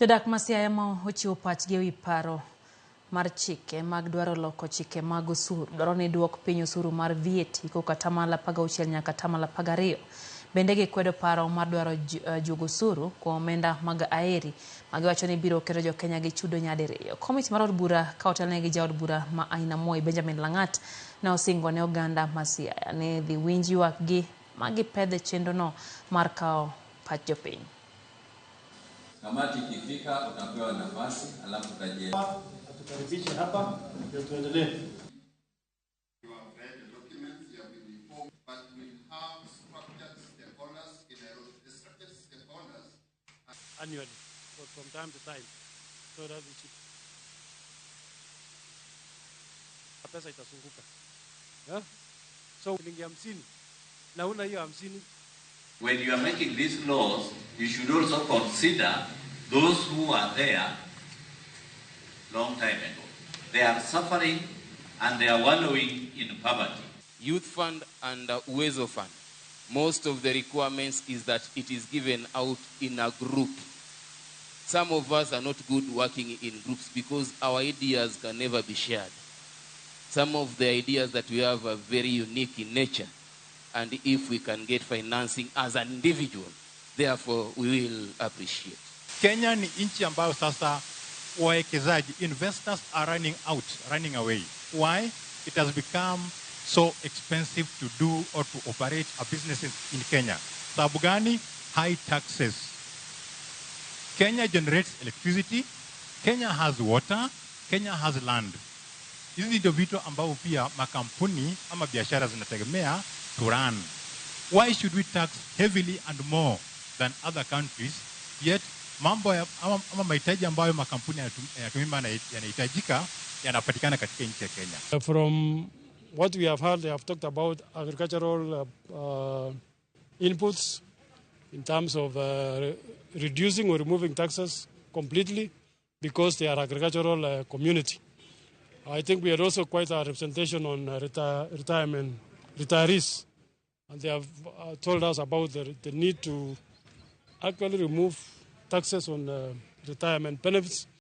Jodak ma Siaya ma ochiwo pachgi ewi paro mar chike mag dwaro loko chike mag osuru dwaro ni duok piny osuru mar VAT kowuok atamalo 16 nyaka atamalo 12. Bende gikwedo paro mar dwaro juogo osuru kuom omenda mag aeri ma giwacho ni biro keto jokenya gi chudo nyadiriyo. Komiti mar od bura ka otelnegi gi jaod bura ma Ainamoi Benjamin Lang'at ne osingo ne oganda ma Siaya ni dhi winj ywakgi ma gipedhe chenrono mar kawo pach jopiny. Kamati ikifika utapewa nafasi alafu utaje. Atukaribishe hapa ndio tuendelee. You have read the documents, you have been informed, but we have structured stakeholders in Nairobi. The structured stakeholders annually or from time to time so that we should pesa itazunguka. Yeah? So shilingi 50 na una hiyo 50. When you are making these laws, you should also consider those who are there long time ago. They are suffering and they are wallowing in poverty. Youth Fund and Uwezo Fund, most of the requirements is that it is given out in a group. Some of us are not good working in groups because our ideas can never be shared. Some of the ideas that we have are very unique in nature. And if we can get financing as an individual, therefore we will appreciate. Kenya ni nchi ambayo sasa wawekezaji, investors are running out, running away. Why? It has become so expensive to do or to operate a business in Kenya. Sababu gani? High taxes. Kenya generates electricity, Kenya has water, Kenya has land. Hizi ndio vitu ambavyo pia makampuni ama biashara zinategemea to run. Why should we tax heavily and more than other countries, yet mambo ya, ama mahitaji ambayo makampuni yanatumia yanahitajika yanapatikana katika nchi ya Kenya? From what we have heard, they have talked about agricultural inputs in terms of reducing or removing taxes completely because they are agricultural community. I think we had also quite a representation on retirement, retirees, and they have told us about the need to actually remove taxes on retirement benefits.